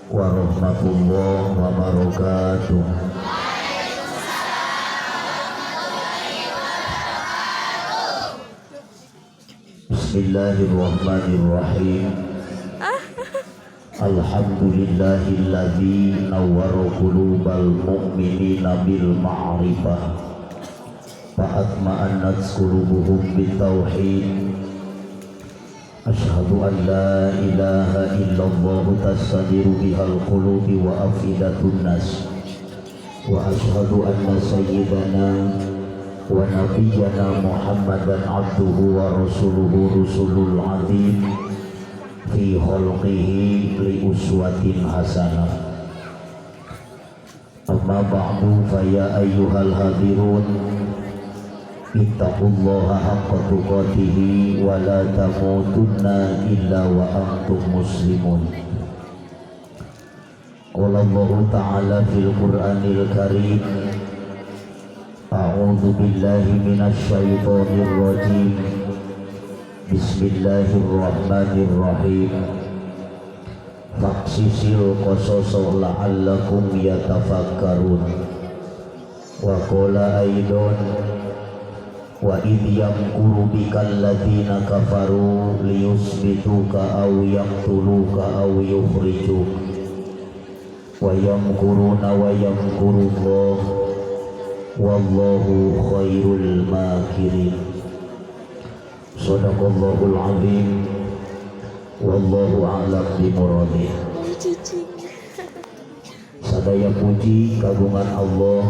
Warahmatullahi wabarakatuh. Bismillahirrahmanirrahim. Alhamdulillahilladzi nawwara qulubal mu'minina bil ma'rifah fa'atma'annat qulubuhum bitauhid. Asyhadu an la ilaha illallah tasadiru bihal qulubi wa afidatun nas, wa asyhadu anna sayyidana wa nabiyyana Muhammadan abduhu wa rasuluhu rusulul azim fi khalqihi li uswatin hasanah. Amma ba'du, fa ya ayyuhal hadirun, ittaqullaha haqqa tuqatihi wa la tamutunna illa wa antum muslimun. Qala Allahu ta'ala fil Qur'anil Karim, a'udzu billahi minasy syaithanir rajim. Bismillahirrahmanirrahim. Faqsisil qasasa la'allakum yatafakkarun. Wa qala aidon, wa idh yamkuru bikal ladzina kafaru liyusbituka aw yaqtuluka aw yukhrijuk, wa yamkuruna wa yamkurullah, wallahu khairul makirin. Sadaqallahul azim, wallahu a'lam bimuradih. Sadaya puji kagungan Allah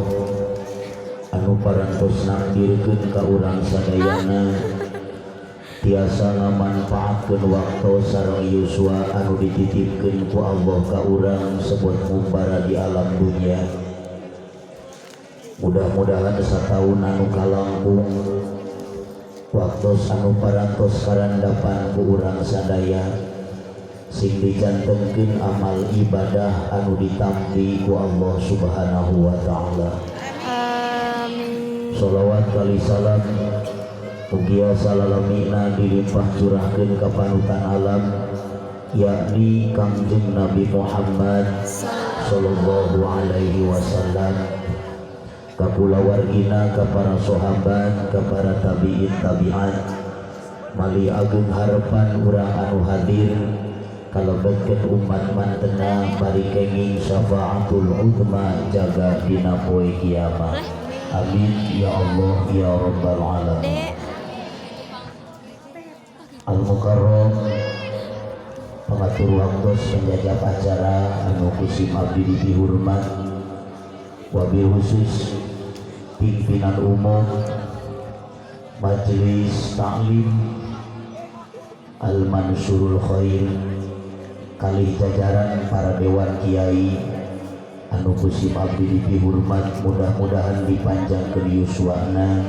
anu parantos nakdirkeun ka urang sadayana tiasa ngamanfaatkeun waktu sareng yuswa anu dititipkeun ku Allah ka urang sebut ngumbara di alam dunia. Mudah-mudahan sataun anu kalangkung, waktos anu parantos karandapan ku urang sadaya sing dijantenkeun amal ibadah anu ditampi ku Allah Subhanahu wa Ta'ala. Amin. Sholawat kali salam mugia salalamina dilimpah curahkeun ka panutan alam, yakni Kangjeng Nabi Muhammad sallallahu alaihi wasallam, ka kulawargina, ka para sahabat, ka para tabiin tabiat. Mali ageng harapan urang anu hadir kalebetkeun umat mantena bari kenging syafaatul uzma jaga dina poe kiamat. Amin ya Allah ya rabbal alamin. Al Mukarram, pengatur waktu, penjajab acara anu ku sim abdi dihormat, wabil khusus pimpinan umum Majelis Taklim Al Mansurul Khair kalih jajaran para dewan kiai anu ku sim abdi dihormat, mudah-mudahan dipanjangkeun yuswana,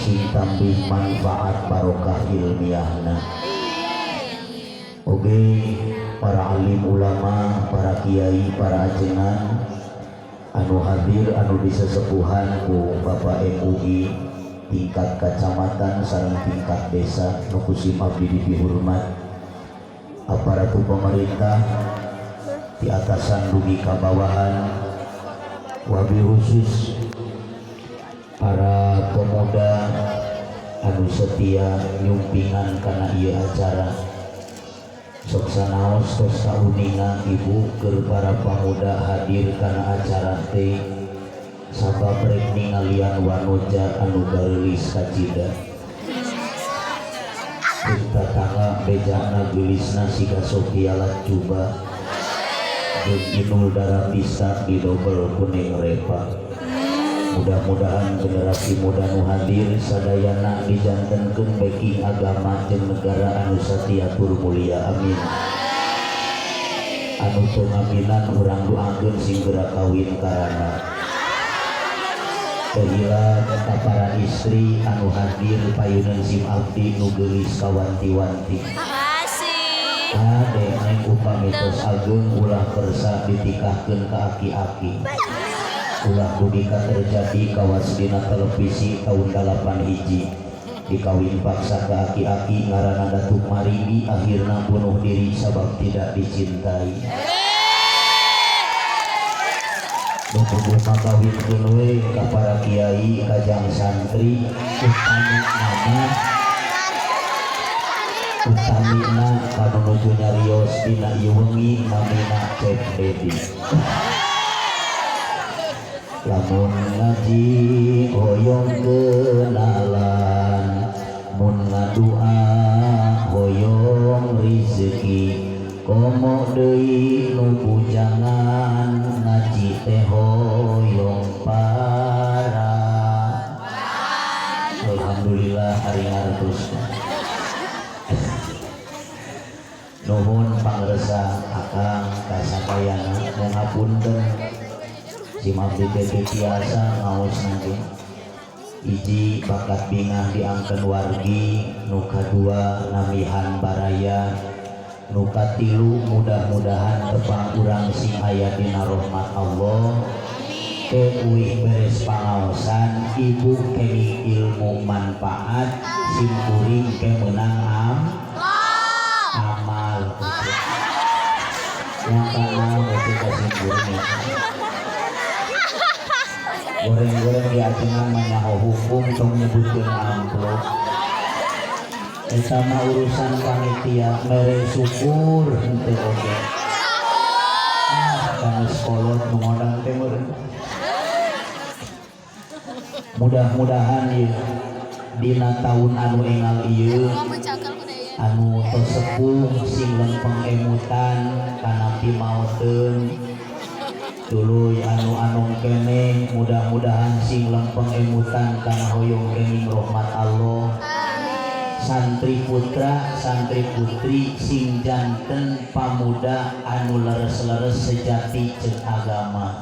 sing tambih manfaat barokah ilmiahna. Oke, para alim ulama, para kiai, para ajengan anu hadir anu disesepuhan ku Bapak MUI tingkat kecamatan sareng tingkat desa nu ku sim abdi dihormat, aparatur pemerintah di atasan dugi ka bawahan, wabil khusus para pemuda anu setia nyumpingan kana ieu acara. Sok sanaos tos kauninga, Ibu, keur para pemuda hadir kana acara teh sabab rek ningalian wanoja anu gareulis kacida. Cek tatangga, bejana geulisna siga Sophia Latjuba jeung Inul Daratista didobel ku Neng Repa. Mudah-mudahan generasi muda nu hadir sadayana dijantenkeun backing agama jeung negara anu satia tur mulia. Amin. Anu teu ngaminan, urang doakeun sing geura kawin karana. Teu hilap ka para istri anu hadir, payuneun sim abdi nu geulis kawanti-wanti. Makasih. Ade, Neng, upami tos ageng ulah kersa ditikahkeun ka aki-aki, ulah dugi ka terjadi kawas dina televisi tahun 8 hiji, dikawin paksa ke aki-aki ngaranna Datuk Maringgi, akhirna bunuh diri sabab tidak dicintai. Nu kudu makawinkeun we ka para kiai kajang santri, utami nama utamina kanu nuju nyarios dina ieu wengi, namina Cep Dedi. Lamun ngaji hoyong kenalan, mun ngadua hoyong rizki, komo deui nu bujangan ngaji teh hoyong para. Alhamdulillah ari ngartos. Nuhun pangresa akang kasadayana, ngapunten sim abdi teh teu biasa ngaos nanti. Hiji, bakat bingah diangkeun wargi, nu kadua namihan baraya, nu katilu mudah-mudahan tepang urang sing aya dina rahmat Allah. Teu uih beres pangaosan ibu kenging ilmu manfaat, sim kuring ke meunang amal. Yang kana itu ka sim kuring goreng-goreng di ajengan mah nyaho hukum, tong nyebutkeun amplop, eta mah urusan panitia. Mere syukur henteu oge? Ah, geus kolot nu ngondang teh meureun. Mudah-mudahan ieu dina tahun anu engal ieu, anu tos sepuh sing lempeng emutan kana pimaoteun, tuluy anu anom keneh mudah-mudahan sing lempeng emutan kana hoyong kenging rahmat Allah. Santri putra santri putri sing janten pamuda anu leres-leres sejati ceuk agama.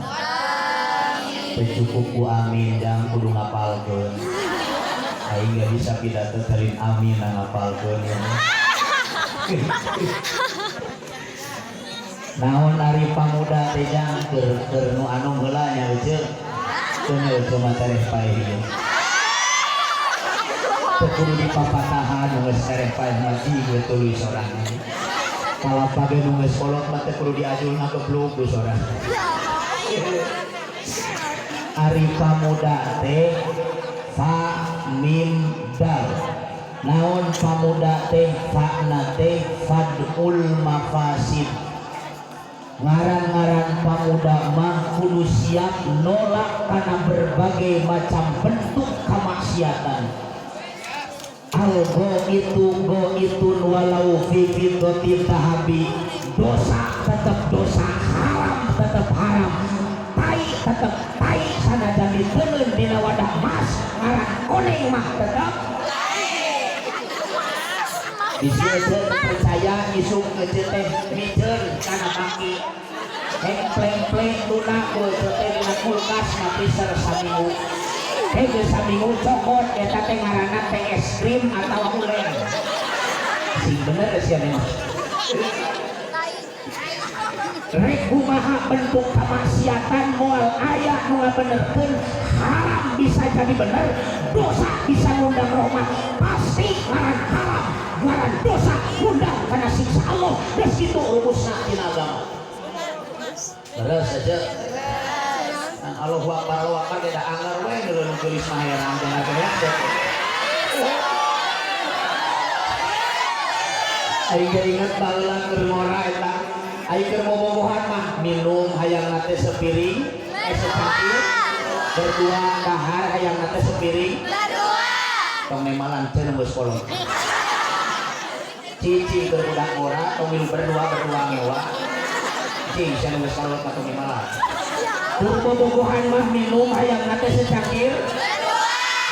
Teu cukup ku amin, jang, kudu ngapalkeun. Aing nggak bisa pidato terin amin ngapalkeun ya. Naon ari pamuda teh, jang? Keur keur nu anom heula nya, ece. Teu nya, ece mah tereh paeh ieu. Teu kudu dipapatahan, nu geus tereh paeh mah ji we tuluy sorangan. Kalapa ge nu geus kolot mah teu kudu diajulna, geblug ku sorangan. Ari pamuda teh fa mim dal. Naon pamuda teh? Fa na teh fadul mafasid. Ngaran-ngaran pamuda mah kudu siap nolak karena berbagai macam bentuk kemaksiatan. Al go itu go itu walau fi fiddati tahabi. Dosa tetap dosa, haram tetap haram, tai tetap tai, sanajan diteungeun dina wadah emas, ngaran koneng mah tetap. Bisi ece percaya isuk ece teh miceun kana bangki. Hengpleng-pleng tuna ku ece teh dina kulkas na freezer saminggu. Hei, geus saminggu cokot, eta teh ngaranna teh es krim atawa ulen. Sing bener sia mah. Rek kumaha bentuk kemaksiatan moal aya nu ngabenerkeun, haram bisa jadi bener, dosa bisa ngundang rahmat, pasti ngaran haram, ngaran dosa ngundang kana siksa Allah. Geus kitu rumusna dina agama. Leres aja. Kan Allahu Akbar, Allahu Akbar da anggar we nu geulis mah herang teh. Aing ge inget baheula keur ngora eta. Aing keur bobogohan mah minum hayang teh sepiring, eh secangkir, berdua, dahar hayang teh sepiring. Berdua. Tong nemalan cenah geus kolot. Cicing keur budak ngora tong milu berdua berdua ngewa. Cing sia geus kolot mah tong nemalan. Keur bobogohan mah minum hayang teh secangkir, Berdua.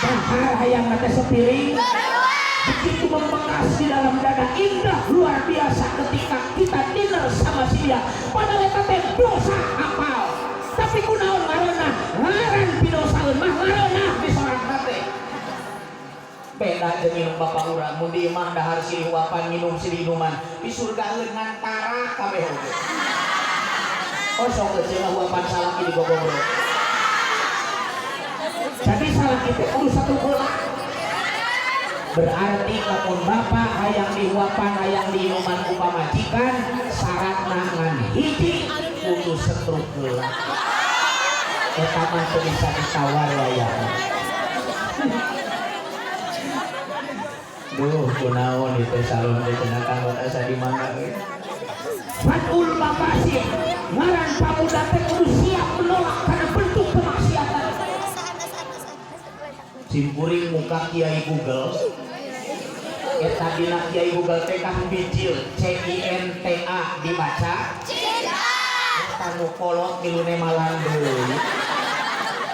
Dahar hayang teh sepiring. Berdua. Begitu membekas di dalam dada, indah luar biasa ketika kita dinner sama si dia. Padahal eta teh dosa apal, tapi kunaon ngaranna ngaran pidosaeun mah ngaranna di sorang hate. Beda jeung minum bapak urang, mun di imah dahar silih huapan, minum silih inuman, di surgaeun ngantara kabeh oge. Oh, sok kecil mah huapan salaki di gogobro. Jadi salaki teh kudu satu heula. Berarti lamun bapak hayang dihuapan, hayang diinuman ku pamajikan, syaratna ngan hiji, kudu setruk heula. Eta mah teu bisa ditawar wayahna. Duh, kunaon ieu teh salon teh cenah kanggo asa di mana we. Fatul Mafasid ngaran pamuda teh kudu siap menolak karena bentuk kemaksiatan. Simkuring muka Kiai Google. Eta dina Kiai Google teh kan bijil C I N T A dibaca Cinta. Eta nu kolot milune malan deui.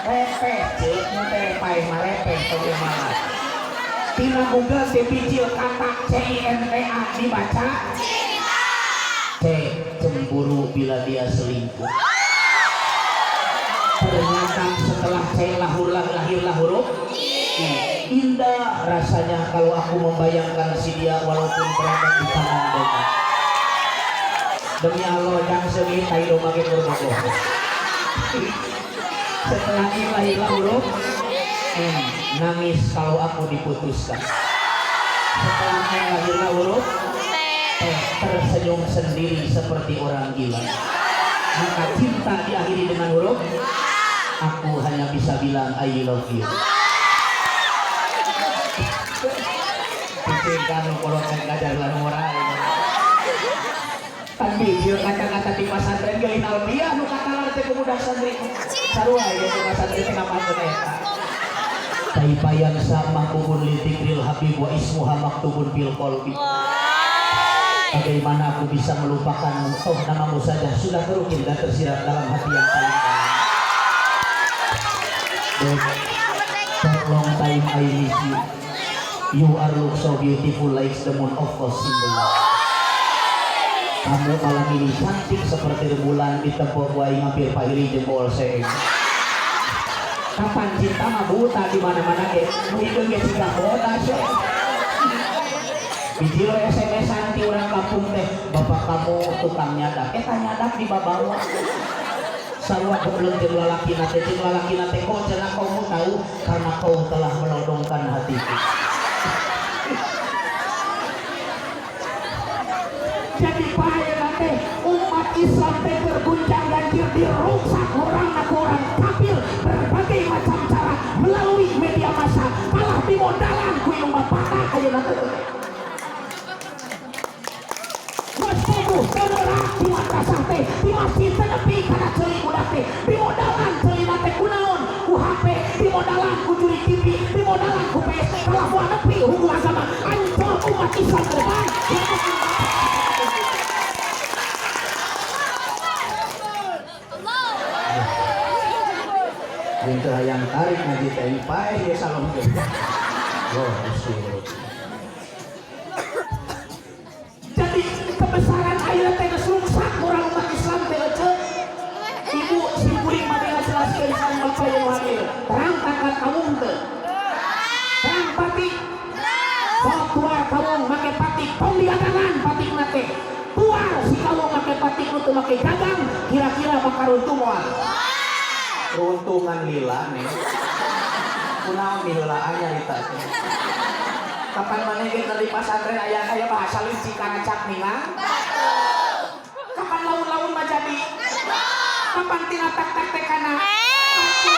Repeh ceuk nu teh paeh mah repeh tong malan. Tina Google teh bijil kata C I N T A dibaca Cinta. C cemburu bila dia selingkuh. Ternyata setelah C lahirlah huruf I. Indah rasanya kalau aku membayangkan si dia walaupun berada di tangan domba. Demi Allah jang seungit tai domba ge berbogoh. Setelah I lahirlah huruf N. Nangis kalau aku diputuskan. Setelah N lahirlah huruf T. Tersenyum sendiri seperti orang gila. Maka cinta diakhiri dengan huruf aku hanya bisa bilang I love you. Cinta nu kolot ngajar lan moral. Kan bijil kata-kata di pasantren ge alfiah nu katalar teh ku budak santri. Sarua ge ku pasantren teh ngapalkeun eta. Kaifayan sama kubun li dzikril habib wa ismuha maktubun fil qalbi. Bagaimana aku bisa melupakanmu? Oh, namamu saja sudah terukir dan tersirat dalam hati yang paling dalam. For long time I miss you. You are look so beautiful like the moon of course in the night. Kamu malam ini cantik seperti rembulan di tempat wae ngampir pahiri jempol seeng. Kapan cinta mah buta di mana-mana ge. Nu hideung ge siga bodas we. Bijil SMS-an ti urang kampung teh, bapak kamu tukang nyadak. Eta nyadak di babawa. Sarua goblok jeung lalakina teh, jeung lalakina teh kok cenah kamu tahu karena kau telah melodongkan hatiku. Jadi bahaya teh umat Islam teh terguncang ganjir diruksak orang aku orang kafir berbagai macam cara melalui media massa kalah dimodalan ku indung bapakna ayeuna teh. Geus puguh teu neurak di madrasah teh, di masjid teh nepi kana ceuli budak teh, dimodalan ceulina teh kunaon? Ku HP, dimodalan ku juri TV, dimodalan ku PS, kalah moal nepi hukum agama, ancol umat Islam ke depan. Jeung teu hayang tarik ngaji teh paeh ge salon teh. Oh, Gusti. Jadi kebesaran ayeuna teh geus ruksak urang umat Islam teh ece. Ibu simkuring mah ngajelaskeun sareng bapak yang hamil. Terang tangkat kawung teu? Terang patik. Sok tuar kawung make patik, tong diagangan patikna teh. Tuar si kawung make patik nu teu make gagang, kira-kira bakal runtuh moal. Runtungan lila nih. Kunaon miheulaan nyarita teh. Kapan maneh ge keur di pasantren aya aya bahasa lain cikaracak minang? Kapan laun-laun mah jadi? Kapan tina tak-tak teh kana?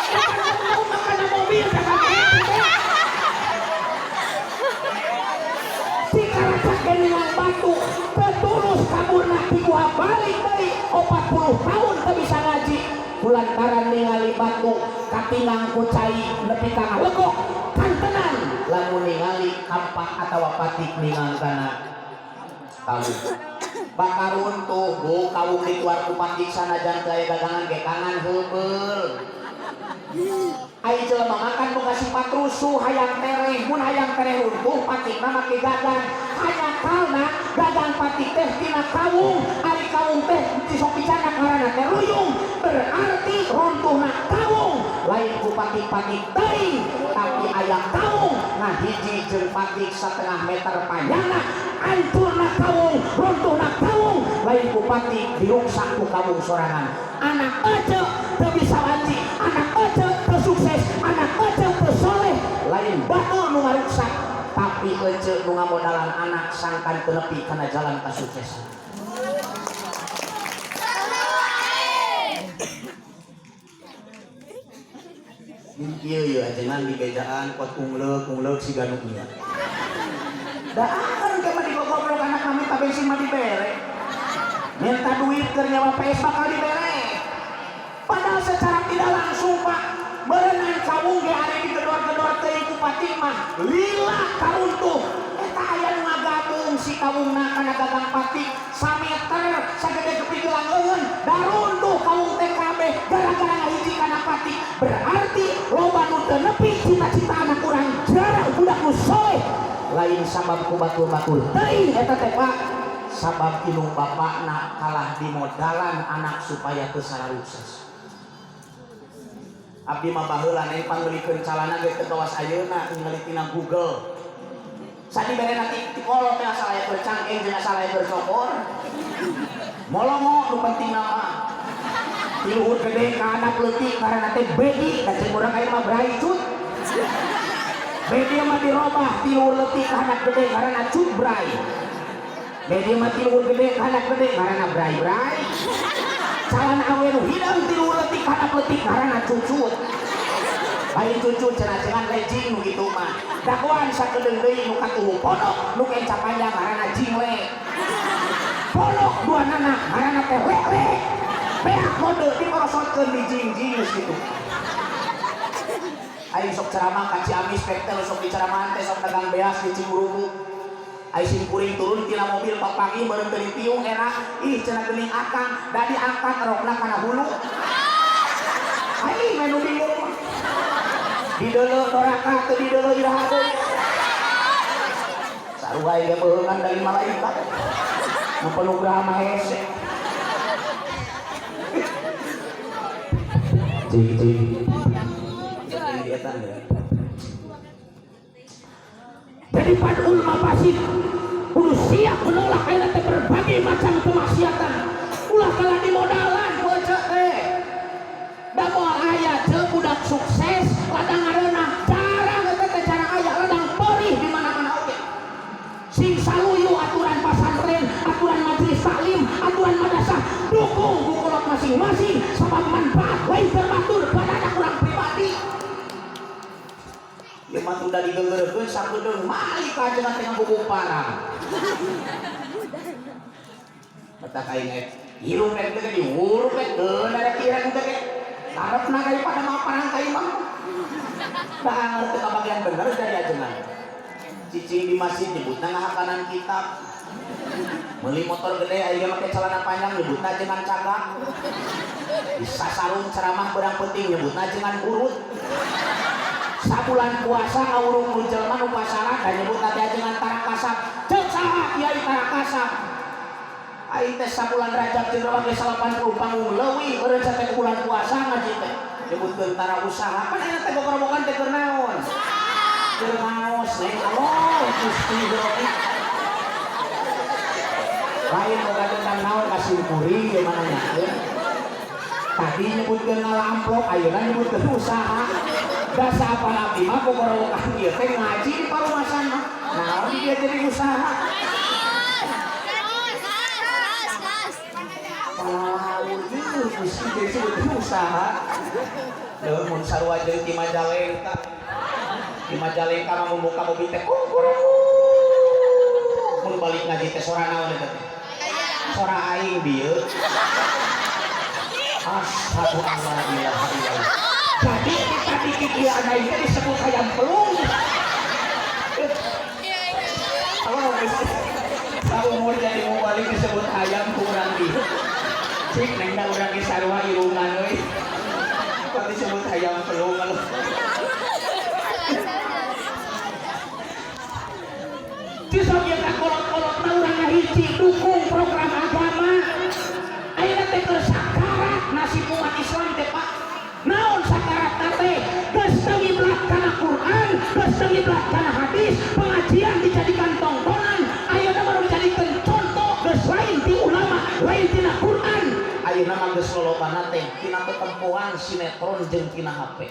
Kapan laun-laun mah kana mobil dagang teh. Cikaracak ge minang batu, teu tulus kaburna ti guha balik deui 40 tahun teu bisa ngaji. Kulantaran ningali batu katingang ku cai nepi ka ngalegok kantenan lamun ningali kampak atawa patik ningang kana kawung. Bakal runtuh bu kawung dituar ku patik sanajan teu aya dagangan ge kangan heubeul. Ai jelema makan boga sifat rusuh hayang tereh, mun hayang tereh runtuh patikna make gagang. Hanyakalna gagang patik teh tina kawung, ari kawung teh disok dicanak ngaranna teh ruyung, berarti runtuhna kawung lain ku patik-patik teuing tapi aya kawung ngahiji jeung patik setengah meter panjangna, ancurna kawung, runtuhna kawung lain ku patik diruksak ku kawung sorangan. Anak ece teu bisa ngaji, anak ece teu sukses, anak ece teu soleh, lain batur nu ngaruksak tapi ece nu ngamodalan anak sangkan teu nepi kana jalan kasuksesan. Ieu ieu ajengan di bejaan kuat ungleuk ungleuk siga nu nya. Da kan ke mah digogoblok anak kami minta bensin mah dibere. Minta duit keur nyewa PS bakal dibere. Padahal secara tidak langsung Pak, berenang kawung ge ari digedor-gedor teuing ku pati mah lila karuntuh. Eta aya nu ngagabung si kawungna kana gagang pati sameter sagede kepigelang leungeun daruntuh kawung teh kabeh gara-gara ngahiji kana pati. Berarti loba nu teu nepi cita-cita anak urang jarang budak nu soleh lain sabab ku batur-batur teuing eta teh Pak, sabab indung bapakna kalah dimodalan anak supaya teu sararukses. Abdi mah baheula neng pangmeulikeun calana ge teu kawas ayeuna ningali tina Google. Sadi berena ti kolot teh asal aya keur cangkeng jeung asal aya keur cokor. Molongo nu penting mah. Ti luhur gede ka anak leutik karena teh bedi da ceuk urang aya mah brai cut. Bedi mah dirobah ti luhur leutik ka anak gede karena cut brai. Bedi mah ti luhur gede ka anak gede karena brai-brai. Calana awe nu hideung ti luhur leutik ka anak leutik karena cucut. Lain cucu cenah-cenah lejing nu kitu mah. Dagoan sakedeung deui nu katuhu pondok nu kenca panjang ngaranna jingle. Pondok dua nana ngaranna teh lele. Beak mode dikorosotkeun di jingjing geus kitu. Aing sok ceramah ka Ciamis pektel sok diceramahan teh sok dagang beas di Cigurubu. Aing sim kuring turun tina mobil papanggih beureum teu ditiung enak. Ih cenah geuning akang da diangkat rokna kana hulu. Aing mah nu bingung mah. Dideuleu doraka teu dideuleu iraha deui. Sarua ge beungan dari malaikat. Nu penugrah mah hese. Cing cing. Jadi padul mafasid kudu siap menolak ayeuna teh berbagai macam kemaksiatan. Ulah kalah dimodalan beuceuk teh. Da moal aya ceuk budak sukses ladang ngareunah jarang eta teh cara aya ladang perih di mana-mana oge. Sing saluyu aturan pasantren, aturan majelis taklim, aturan madrasah, dukung ku kolot masing-masing sabab manfaat lain terbatur pada anak urang pribadi. Ieu mah udah digegerkeun sakedeung malik aja teh ngabubuk parang. Batak aing eh hirup rek teh dihurup rek deun ada kirang teh ge. Karepna kayu pada mah parang ka imah. Da ngerti kabagian bener dari ajengan. Cicing di masjid nyebutna ngahakanan kitab. Meuli motor gede aing make celana panjang nyebutna ajengan cagak. Disasarung ceramah berang penting nyebutna ajengan urut. Sabulan puasa ngawurung nu jelema nu pasaran da nyebutna teh ajengan tarakasap. Ceuk saha kiai tarakasap? Aing teh sabulan Rajab jeung Ramadan 80 panggung leuwih beureun sampe bulan puasa ngaji teh. Nyebutkeun tara usaha. Pan ayeuna teh gogorobokan teh keur naon? Keur ngaos neng Allah Gusti Robi. Lain boga dendam naon ka simkuring ieu mah nanyakeun. Tadi nyebutkeun ngala amplop ayeuna nyebutkeun usaha. Da saapal abdi mah gogorowokan ieu teh ngaji di parumasan mah. Naon dia jadi usaha? Palawur ieu Gusti jadi sebut usaha. Leuh mun sarua jeung ti Majalengka. Di Majalengka mah membuka mobil teh kungkurung. Mun balik ngaji teh sora naon eta teh? Sora aing dieu. Asyhadu an la ilaha illallah. Jadi tadi kieu aing teh disebut hayam pelung. Allah Gusti. Saumur jadi mau balik disebut hayam ku urang dieu. Cik neng da urang ge sarua irungan euy. Kok disebut hayam pelung kalau. Cisok ieu ka kolot-kolotna urang ngahiji dukung program agama. Ayeuna teh keur sakarat nasib umat Islam teh Pak. Naon sakaratna teh? Geus teu ngiblat kana Quran, geus teu ngiblat kana hadis, pengajian dijadikan tontonan, ayeuna mah dijadikeun contoh geus lain ti ulama, lain tina Quran. Ayeuna mah geus lolobana teh tina tetempoan sinetron jeung tina HP.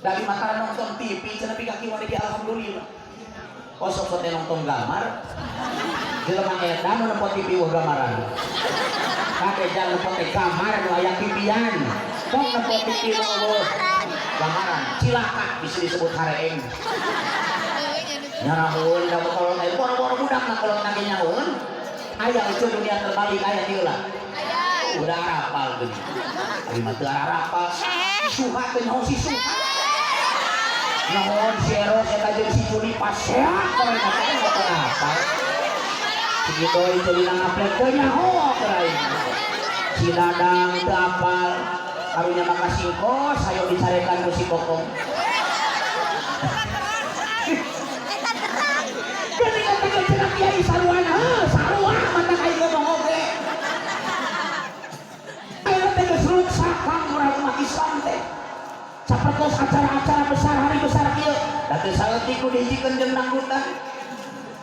Dari matara nonton TV cenah pi kaki wani ge alhamdulillah. Kosok teh nonton gambar. Jelema edan nu nempo TV wah gambaran. Kake jang nempo teh gambar nu aya TV-an. Tong nempo TV nu euweuh gambaran, cilaka bisa disebut hareeng. Nyaraheun da kolot teh boro-boro budak na kolot nage nyahoeun. Aya itu dunia terbalik aya dieu lah. Udah arapal geuning. Ari mah teu arapal. Suha teh nyaho si Suha. Naon si Eros eta jeung si Juli pasea mereka teh teu apal. Si Doi celina ngaplek teu nyaho keur aing. Si Dadang teu apal. Karunya maka singkos hayo dicarekan ku si Kokong. Geuning teh cenah kiai saruan heuh sarua mata aing ngomong oge. Ayeuna teh geus ruksak kang urang umat Islam teh. Sapertos acara-acara besar hari besar kieu, da teu saeutik nu dihijikeun jeung dangdutan.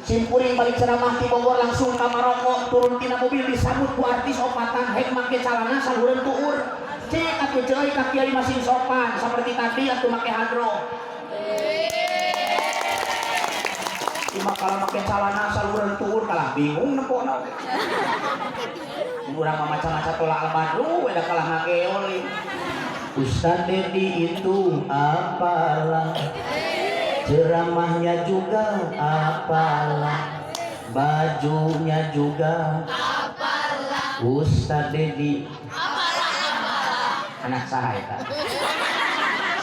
Simkuring balik ceramah di Bogor langsung ka Maroko, turun tina mobil disambut ku artis opatan hek make calana saluran tuur. Cek atuh ceuy ka kiai masing sopan seperti tadi atuh make hadro. Cuma kalau make calana saluran tuur kalah bingung nempona. Urang mah maca-maca tolak al-badru we da kalah ngageol. Ustaz Dedi itu apalah, ceramahnya juga apalah, bajunya juga apalah. Ustaz Dedi apalah. Anak saha eta?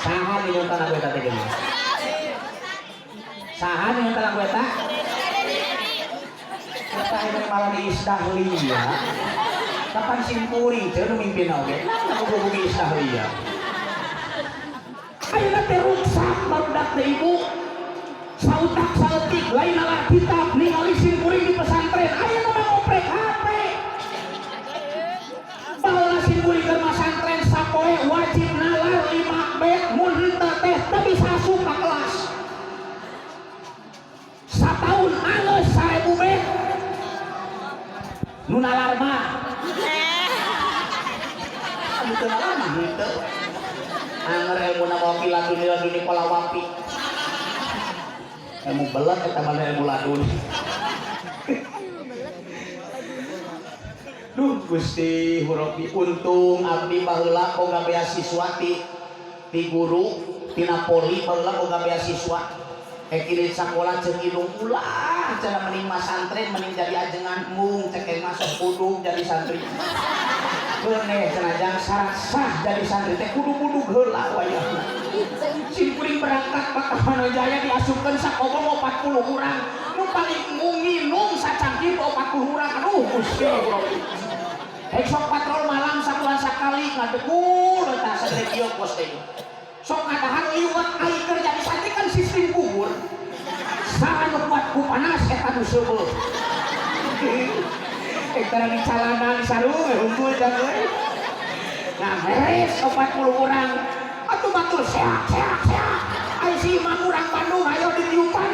Saha nu nyontan aku eta teh geuning? Saha nu nyontan aku eta? Eta ini malah di Isdahlia. Kapan simpuring teh nu mimpin oge? Nah, hubungi Isdahlia. Ayeuna teh ruksak barudak teh ibu. Sautak saeutik lain nalar kitab ningali simpuring di pesantren. Ayeuna mah ngoprek HP. Baheula simpuring keur masantren sapoe wajib nalar 5 bet mun henteu teh teu bisa asup ka kelas. Sataun alus 1000 bet. Nu nalar mah anu teu nalar mah henteu. Anger ilmuna mawa laduni laduni pola wapi. Ilmu belet eta mah ilmu laduni. Duh Gusti Hurofi untung abdi baheula boga beasiswa ti guru tina poli baheula boga beasiswa. Kirin sakola ceuk indung ulah cenah mending masantren mending jadi ajengan mung cek yang masuk kudu jadi santri. Keuneh cenah jang syarat sah jadi santri teh kudu-kudu heula wayahna. Simkuring berangkat ka Manojaya diasupkeun sakobong 40 urang. Nu paling nginum sacangkir 40 urang. Aduh Gusti Hurofi. Hek sok patrol malam sabulan sakali ngadegul eta sagede kieu pos teh. Sok ngadahan liwat ai keur jadi santri kan sistem kubur. Saha nu kuat ku panas eta nu seubeuh. Eta di calana di sarung unggul jang euy. Nah beres 40 urang. Atuh batur seak seak seak. Ai si imam urang Bandung ayo ditiupan.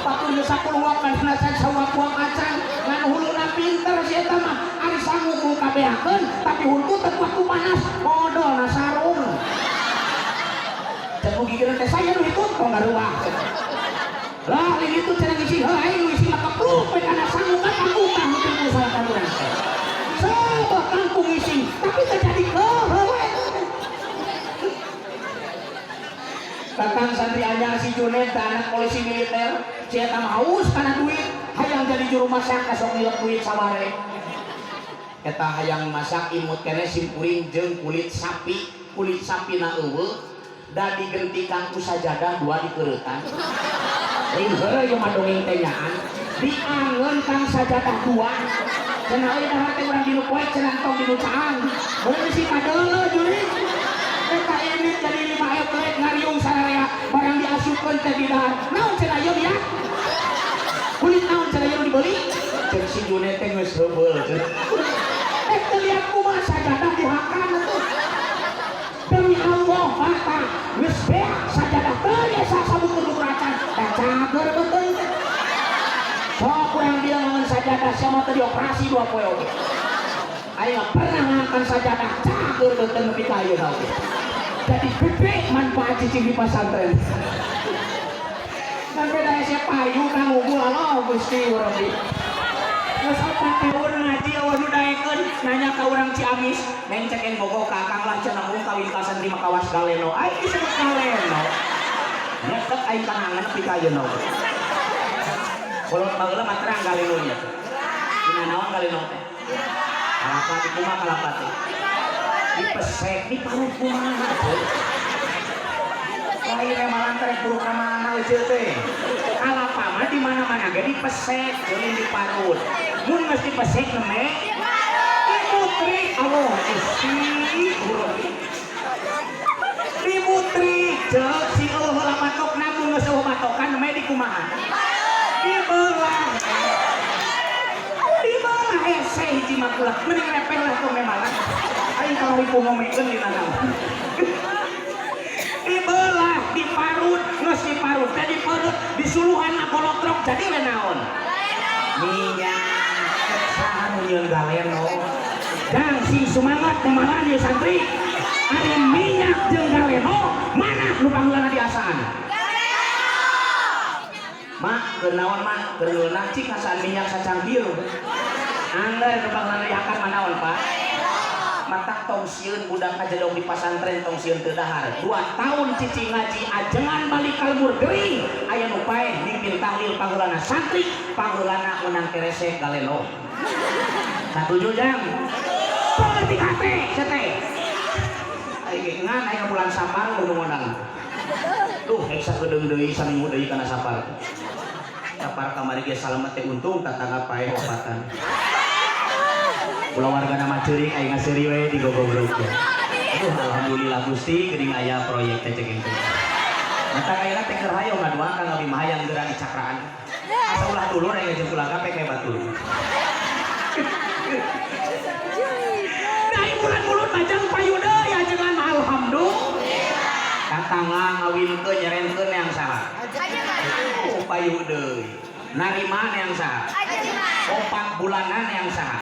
Batur nu 10 wak manehna can sawak-wak acan ngan huluna pinter si eta mah. Ari sangu ku kabeakeun tapi huntu teu kuat ku panas modolna sarung. Cek gigireun teh saya nu hitut tong garuah. Lah li itu cenah ngisi heuh aing nu ngisi mah kepluk we kana sangu kan kangkung mungkin ku salah urang teh. Sabah kangkung ngisi tapi teu jadi keuheuh we. Tatang santri anyar si Junet teh anak polisi militer, si eta mah haus kana duit, hayang jadi juru masak kasok nilep duit saware. Eta hayang masak imut keneh simkuring jeung kulit sapi na eueuh da digentikan ku sajadah dua dikeureutan. Lain heureuy ieu mah dongeng teh nyaan. Diangeun kang sajadah dua. Cenah euy dahar teh urang dinu poek cenah tong dinu caang. Bener si kadeuleu jurig. Eta ini jadi 5 eplek ngariung sararea barang diasupkeun teh di dahar. Naon cenah ieu biak? Kulit naon cenah ieu dibeli? Ceuk si Junet teh geus heubeul cenah. Teu liat kumaha sajadah dihakan atuh. Demi Allah mata geus beak sajadah teu biasa sabukur acan. Da cager betul teh. Sok urang dia ngangan sajadah sama teu dioperasi 2 poe oge. Aing pernah ngangkan sajadah cager betul nepi ka ayeuna oge. Jadi gede manfaat cicing di pesantren. Sampai da hese payu kang unggul Allah Gusti Rabbi. Geus 4 tahun ngaji eueuh nu daekeun. Nanya ka urang Ciamis, "Neng, cek yang bogoh ka akang lah," cenah, "mung kawin ka santri mah kawas galeno." Aing disebut galeno. Nyeket aing kana angan nepi ka ayeuna. Kolot baheula mah terang galeno nya. Dina naon galeno teh? Kalapa. Di kumaha kalapa teh? Dipesek, diparut kumaha teh? Lain emang teh puruk ka mana euceut teh. Kalapa mah di mana-mana ge dipesek jeung diparut. Mun geus dipesek nembe diputri. Allah Gusti, diputri ceuk si eueuh heula matokna. Mun geus eueuh matokan nembe dikumaha? Dibelah, dibelah. Hese hiji mah kula mending repeh lah tong memalan aing kalau ibu ngomekeun dina naon. Dibelah, diparut, geus diparut teh dipereut, disuluhan kolotrok, jadi we naon? Minyak. Saha nu nyieun galeno? Jang, sing semangat memalan ieu santri. Ari minyak jeung galeno mana nu pangheulana diasaan? Mak, keur naon, mak? Keur ngeunah, cik ngasaan minyak sacangkir. Angger nu pangheulana diakan mah naon, Pak? Matak tong sieun budak kajedog di pasantren, tong sieun teu dahar. 2 tahun cicing ngaji, ajengan balik kalbur gering, aya nu paeh mimpin tahlil. Pangheulana santri, pangheulana menang keresek galeno. Satuju, jang? Politik hate cete. Aing ngan aya bulan Sapar nu ngondang. Duh, rek sakedeung deui, saminggu deui kana Sapar. Sapar kamari ge salamet teh untung tatangga paeh opatan. Kulawarga nama ceurik, aing ngaseuri we di gogobrok ya. Aduh, alhamdulillah Gusti geuning aya proyek teh cek itu. Mata ayeuna teh keur hayo ngadoa ka Nabi mah hayang geura dicakraan. Asa ulah dulur aing jeung kulaga pe kayak batur. Nah, bulan mulut majang payu deui ajengan mah, alhamdulillah. Tatangga ngawinkeun, nyerenkeun yang saha? Oh, payu deui. Narima yang saha? Opat bulanan yang saha?